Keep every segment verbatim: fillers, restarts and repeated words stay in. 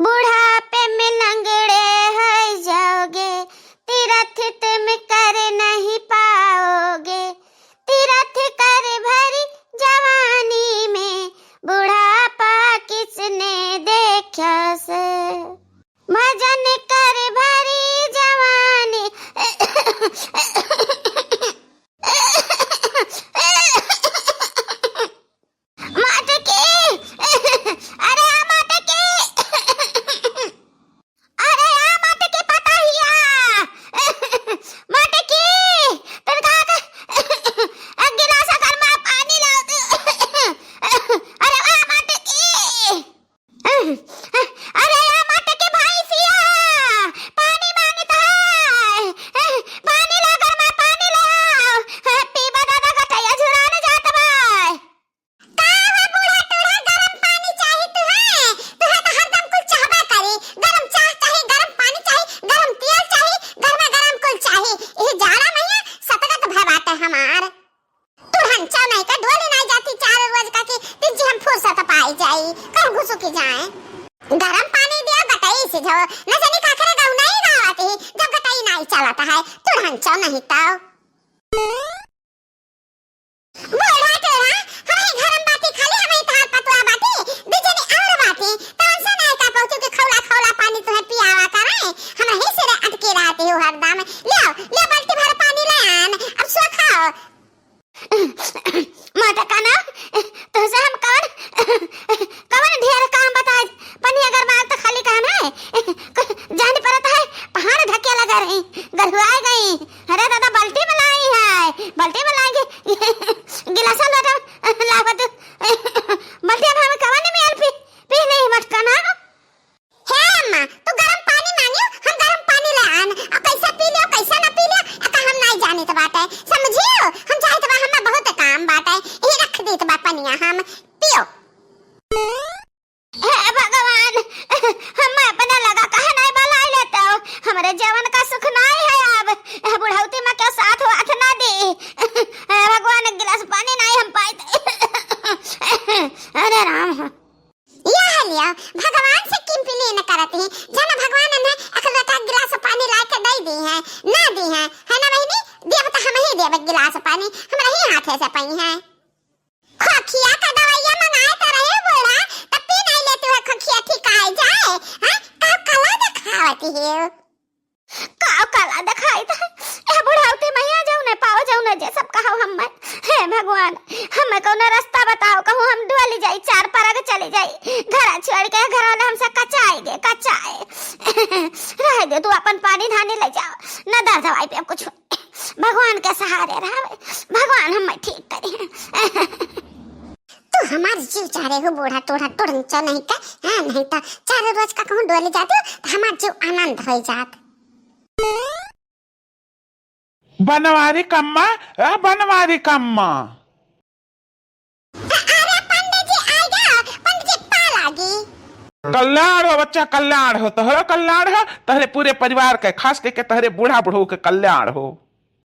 बुढ़ापे में लंगड़े हो जाओगे, तीरथ तुम कर नहीं पाओगे। तीरथ कर भरी जवानी में, बुढ़ापा किसने देखा से। भजन कर भरी जवानी। मटकी, अरे आ मटकी, अरे आ मटकी पतहिया, मटकी, तनका के एक गिलास अगर मैं पानी लाओ दे। अरे आ मटकी, अरे आ मटकी भैंसिया, पानी मांगता है, पानी ला अगर मैं पानी लाओ, पीबा दादा गटैया झुरान जात बा। का हो बूढ़ा टूढ़ा, गरम पानी चाही तुहे? तुहे तो हरदम कुल चाहबा करी, गरम चाह चाही, गरम पानी चाही, गरम तेल चाही, गरमा गरम कुल चाही। इही जाड़ा महीना सतगत भय बाटे हमार। टूढ़न चौ नहीं का डोली नाई जाती चार रोज का कि दिन जी हम फुर्सत पाई जाई, कहूँ घुसुकी जाए। गरम पानी दिया गटई से जो, न जानी काखरे गऊ नहीं गावत ही, जब गटई नाई चलत है, टूढ़न चौ नहीं तो। बूढ़ा टूढ़ा, हमही घर में बाटी खाली, हमही तहार पतोह बाटी, दू जनी और बाटी, तवन से नाय का कहू कि खौला खौला पानी तुहे पियावा करे, हमही सिरे अटकी रहती हो हरदम। लियो, लियो बाल्टी भर पानी ले आन, अब सुखाओ। माता काना, तुहसे हम कवन, कवन ढेर काम बताए, पनिया गरमाल तो खाली काम है, जान परत है, पहाड़ ढके लगा रही, गरुआए गई। अरे दादा, बाल्टी में लाई है, बाल्टी में लाई के गिलासा लोटा लावत। बाल्टी में हम कवन मेल पी, पी नहीं मटका ना। हे अम्मा, तू गरम पानी मांगियो, हम गरम पानी ले आन। और कैसे पी लियो, कैसे ना पी लियो, एका हम नहीं जानित बाटे, समझियो? हम जाइत बा, हमें बहुत काम बाटे, ये रख दीत बा पनिया हम, पियो। हे भगवान, हम अपने लगा कहे नहीं बलाई लेते हो। हमरे जीवन का सुख नहीं है अब। यह बुढ़ौती में क्या साथ वाथ ना दी। हे भगवान, एक गिलास पानी नहीं हम पाइत। अरे राम। यह लिया, भगवान से complain करत ही। जाना भगवान ने एक लोटा गिलास पानी ला के दे दी है, ना दी है, है ना बहिनी? देब तो हम ही देब गिलास पानी, हमरा ही हाथे से पई है। खोखिया का दवाइया मंगाए तो रहे बूढ़ा, तब पी नहीं लेती है, खोखिया ठीक आ जाए, हैं? का कला दिखावती है? का कला दिखाई था? ए बुढ़ावती मैया, जाऊ न पाओ, जाऊ न जे सब कहो हम मैं। हे भगवान, हमें कौनो रास्ता बताओ, कहूँ हम डोली जाई, चार परग चली जाई, घर छोड़ के घर वाले हमसे कचाएगे, कचाए। रह दे तू, अपन पानी धानी ले जाओ, न दर दवाई पे कुछ। भगवान के सहारे रहबे, भगवान हमें ठीक करी। तू हमार जीव चारे हो बूढ़ा टूढ़ा टुरंचो नहीं का, हाँ, नहीं तो चार रोज का कहूँ डोली जाती हो तो हमार जीव आनंद हो जात। बनवारी कम्मा, ए बनवारी कम्मा। अरे पंडित जी आ गया, पंडित जी पा लागी। कल्याण हो बच्चा, कल्याण हो, तोहरो कल्याण हो, तोहरे पूरे परिवार के, खास करके तोहरे बूढ़ा बुढ़ऊ के कल्याण हो।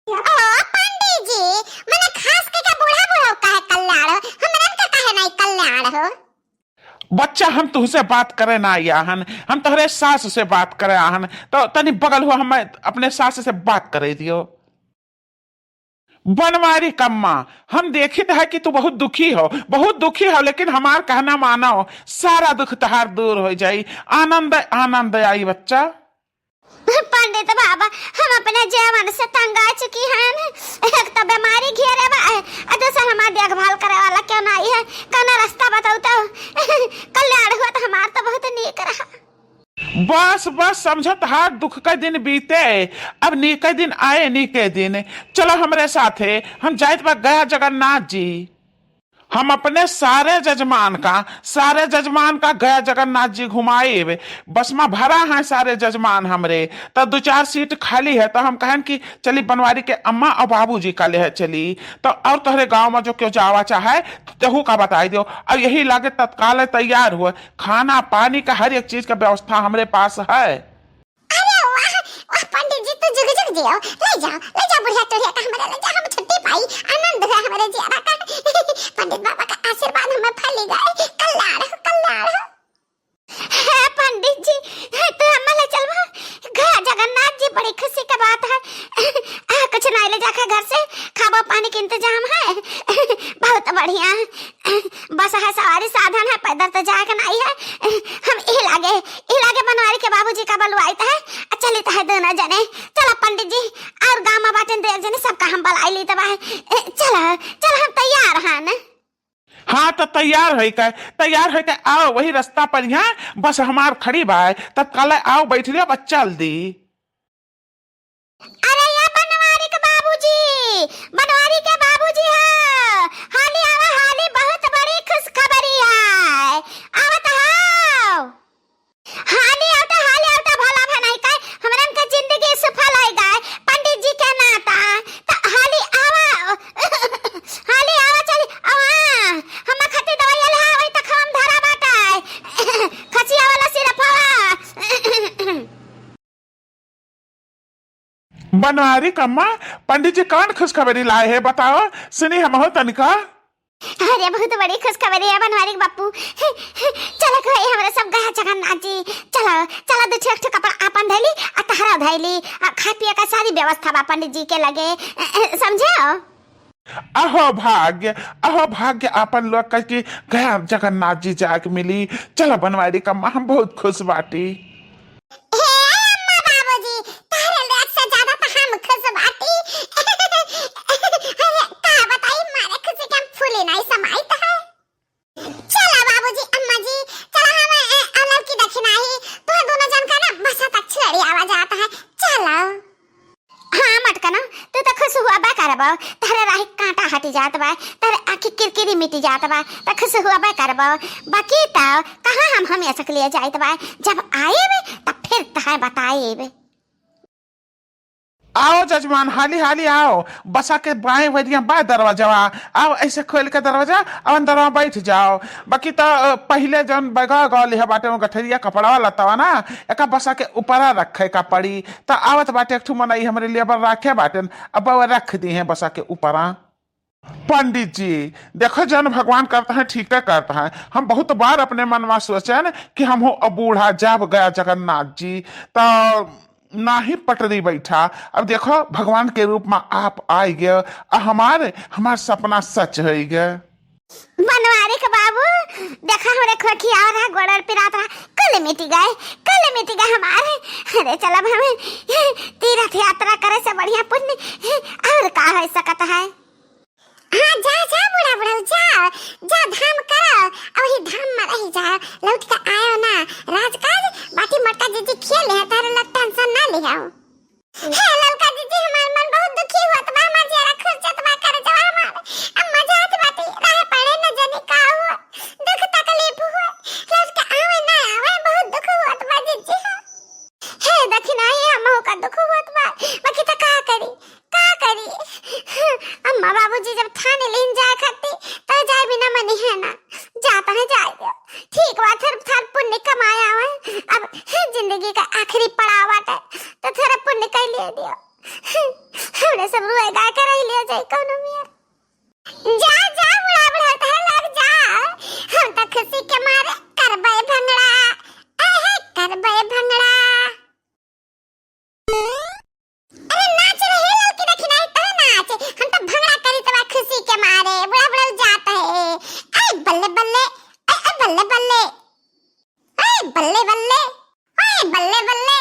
ओ पंडित जी, मने खास करके बूढ़ा बुढ़ऊ का है कल्याण हो, हमरन का काहे नहीं कल्याण हो? बच्चा, हम तुहसे बात करे ना आया हन, हम तोहरे सास से बात करे आहन। तो तनी बगल हुआ, हम अपने सास से बात करे दियो। बनवारी कम्मा, हम देखित है कि तू बहुत दुखी हो, बहुत दुखी हो, लेकिन हमार कहना मानो, सारा दुख तहार दूर हो जाई, आनंद आनंद आई बच्चा। पंडित बाबा, हम अपने जीवन से तंग आ चुकी हैं। एक तो बीमारी घेरे बा, आ दूसर हमार देखभाल करे वाला क्यों नहीं है? कौनो रास्ता बताओ तो। कल्याण हुआ तो हमार तो बहुत नीक रहा। बस, बस, समझत हार दुख के दिन बीते, अब नीके दिन आए, नीके दिन। चलो हमरे साथे, हम जाइत बा गया जगन्नाथ जी। हम अपने सारे जजमान का, सारे जजमान का गया जगन्नाथ जी घुमाइब। बस मा भरा है सारे जजमान हमरे, तो दो चार सीट खाली है, तो हम कहन कि चली बनवारी के अम्मा और बाबूजी का ले है चली, तो और तोहरे गाँव में जो क्यों जावा चाहे, तो तेहू का बताई दियो। अब यही लागे तत्काल तैयार हुए, खाना पानी का हर एक चीज का व्यवस्था हमरे पास है। अरे वाह, वाह पंडित जी, तू जुग जुग जियो। ले जाओ, ले जाओ बुढ़िया टुढ़िया का हमरे ले जाओ, हम छुट्टी पाई, आनंद हुआ हमरे जियारा का। पंडित बाबा का आशीर्वाद हमें फैली गए। कल्याण हो, कल्याण हो। हे पंडित जी, आगे, ई लागे बनवारी के बाबूजी का बलवाइत है। आ चलित है दोनों जने। चला पंडित जी, और गाँव में बाटेन दो एक जने, सबका हम बलाई लीत बा। ए, चला, चला, हम तैयार हन। हाँ, त तैयार होइके, तैयार होइके आओ, वही रस्ता पर यहाँ बस हमार खड़ी बा, तत्काल आओ, बैठ लियो, बस चल दी। अरे या बनवारी के बाबूजी, बनवारी के बाबूजी हो, हाली आवा, हाली बहुत बड़ी खुशखबरी है, आवत हो। हाली आवता, हाली आवता, भला भनाई का, हमरन का जिंदगी सफल होइ गए, पंडित जी के नाता। त हाली आवा, हाली आवा, चली आवा, हम खातिर दवाई ले आवे, त हम धरा बाटा, खसिया वाला सिरप हवा। बनवारी कम्मा, पंडित जी कौन खुशखबरी लाए हैं, बताओ, सुनी हम हो तनिका। अरे, बहुत बड़ी खुशखबरी है बनवारी के बापू। चला कोई, हमरा सब गया जगन्नाथ जी। चला, चला, दो ठो, एक ठो कपड़ा आपन धैली, आ तहरा धैली, आ खाए पिए का सारी व्यवस्था बा पंडित जी के लगे, समझे हो? अहो भाग्य, अहो भाग्य, आपन लोग कह के गया जगन्नाथ जी जाके मिली। चला बनवारी कम्मा, हम बहुत खुश बाटी। हे अम्मा बाबूजी, तहरे लोग से ज्यादा तो हम खुश बाटी। अरे, का बताई, मारे खुशी के हम फूले नहीं समाइत है। चला बाबूजी, अम्मा जी, चला हम, ए, अलग की दक्षिणा ही, तो दोनों जन का ना बसा तक छेड़ी आवा जाता है। चला। हाँ मटकना, तू तो खुश हुआ बा करबो, तहरे राही कांटा हटी जात बा, तहरे आँखी किरकिरी मिटी जात बा, तो खुश हुआ बा करबो। बाकी तो कहाँ हम हमेशा के लिए जाइत बा, जब आएब तब फिर तहे बताएब। आओ जजमान, हाली हाली आओ, बसा के बाएं वरिया बा दरवाजवा, आओ ऐसे खोल के दरवाजा, अब अंदरवा बैठ जाओ। बाकी तो, अ, पहिले जौन बैगा गौली है बाटे, वो गठरिया कपड़वा लतवा ना, एका बसा के ऊपरा रखे का पड़ी। त आवत बाटे एक ठो मनई, हमरे लेबर राखे बाटेन, अब वो रख दी हैं बसा के ऊपरा। पंडित जी, देखो, जौन भगवान करता है, ठीक करता है। हम बहुत बार अपने मन में सोचेन कि हम हो अब बूढ़ा जाब गया जगन्नाथ जी, त नाही पटरी बैठा। अब देखो, भगवान के रूप में आप आइ गए, आ हमारे, हमार सपना सच होइ गए। बनवारी के बाबू, देखा हमरे खोखी आ रहा, गोड़र पिरात रहा, कल मिटी गए, कल मिटी गए हमारे। अरे चल, अब हमें तीर्थ यात्रा करे से बढ़िया पुण्य और का हो सकत है? हाँ, जा, जा, बूढ़ा, बूढ़ा, जा, जा, धाम करो, अउर वही धाम में रही जा, लौट के आयो ना, राजकाज, बाटी मोटका जीजी खेल ले, तारे लोग टेंशन ना लियाओ। हे ललका जीजी, हमार मन बहुत दुखी होत बा, हमार जियरा खुश जात बा, करे जवा हमार। अम्मा जात बाटी, रहे पड़े न जाने का हुआ, दुख तकलीफ हुआ, लौट के आवे ना आवे, बहुत दुख होत बा जीजी हो। हे दखिना, हे हमहू का दुख होत बा, बाकी त का करी, का करी? अम्मा बाबूजी जब ठाने लीन जाए खाती, त जाए बिना मनी है ना, जाता है जाए दियो। ठीक बा, थर, थर पुण्य कमाया हुआ है। अब जिंदगी का आखिरी पड़ाव बाटे, त थोड़ा पुण्य कर लिए दियो। हमरे सब रुए गा के रह लिया जाए कौनो मिया। जा, जा, बुढ़ा, बुढ़ा, उधर लग जा। हम त खुशी के मारे करबे भंगड़ा, अहे करबे भंगड़ा। अरे नाच रे, हे ललकी दखिनाई, तहे नाच। हम त भंगड़ा करी तबा खुशी के मारे। बुढ़ा, बुढ़ा जात है। अरे बल्ले, बल्ले, अरे, अरे बल्ले, बल्ले। अरे बल्ले, बल्ले, अरे बल्ले, बल्ले।